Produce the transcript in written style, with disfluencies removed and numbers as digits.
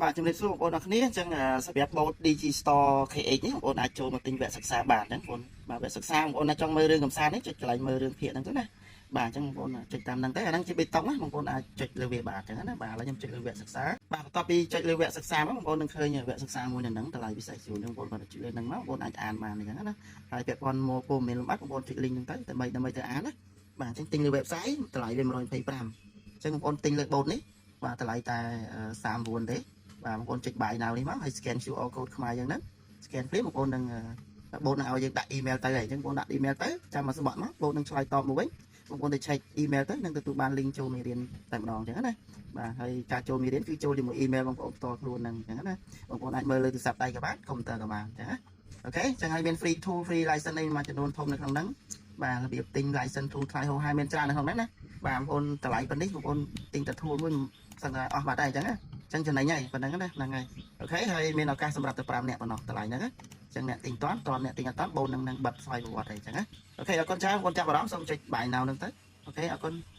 បាទជំរាបសួរបងប្អូនអរគ្នាអញ្ចឹងសម្រាប់ bot Digi Store KH នេះបងប្អូនអាចចូលមកទិញវគ្គសិក្សាបានអញ្ចឹងបងប្អូនបាទវគ្គសិក្សាបងប្អូនណាចង់មើលរឿងកំសាន្តនេះចុចកន្លែងមើលរឿងភាគហ្នឹងទៅណាបាទអញ្ចឹងបងប្អូនចុចតាមហ្នឹងទៅអាហ្នឹងជាបេតុងណាបងប្អូនអាចចុចលើវាបាទអញ្ចឹងណាបាទឥឡូវខ្ញុំចុចលើវគ្គសិក្សាបាទបន្ទាប់ពីចុចលើវគ្គសិក្សាមកបងប្អូននឹងឃើញវគ្គសិក្សាមួយនៅហ្នឹងតម្លៃពិសេសជូនបងប្អូនគាត់ចុចលើហ្នឹងមកបងប្អូនអាចអានបានអញ្ចឹងណាហើយពាក់ព័ន្ធមកព័ត៌មានលម្អិតបងប្អូនចុច link ហ្នឹងទៅដើម្បីដើម្បីទៅអានណាបាទអញ្ចឹងទិញលើ website តម្លៃវា125អញ្ចឹងបងប្អូនទិញលើ bot នេះបាទតម្លៃតែ39ទេបាទបងប្អូនចុច buy now នេះមកហើយ scan QR code ខ្មែរយ៉ាងហ្នឹង scan ភ្លាមបងប្អូននឹង bot នឹងឲ្យយើងដាក់ email ទៅហើយអញ្ចឹងបងប្អូនដាក់ email ទៅចាំមកស្បត់មក bot នឹងឆ្លើយតបមកវិញបងប្អូនទៅ check email ទៅនឹងទទួលបាន link ចូលមេរៀនតែម្ដងអញ្ចឹងណាបាទហើយការចូលមេរៀនគឺចូលជាមួយ email បងប្អូនផ្ទាល់ខ្លួនហ្នឹងអញ្ចឹងណាបងប្អូនអាចមើលលើទូរស័ព្ទដៃក៏បានកុំព្យូទ័រក៏បានអញ្ចឹងណាOK អញ្ចឹងហើយមាន free tool free license អីមួយចំនួនធំនៅក្នុងហ្នឹងបាទរបៀបទិញ license tool ថ្លៃហោហាយមានច្រើននៅក្នុងហ្នឹងណាបាទបងប្អូនតម្លៃប៉ុណ្នេះបងប្អូនទិញតែ tool មួយសឹងតែអស់បាត់ហើយអញ្ចឹងណាអញ្ចឹងចំណេញហើយប៉ុណ្្នឹងណាហ្នឹងហើយ OK ហើយមានឱកាសសម្រាប់តែ5នាក់ប៉ុណ្ណោះតម្លៃហ្នឹងណាអញ្ចឹងអ្នកទិញតាន់តាន់អ្នកទិញអត់តាន់បូននឹងនឹងបិទស្វ័យប្រវត្តិអីអញ្ចឹងណាOK អរគុណច្រើនបងប្អូនចាប់អារម្មណ៍សូមចុច buy now ហ្នឹងទៅOK អរគុណ។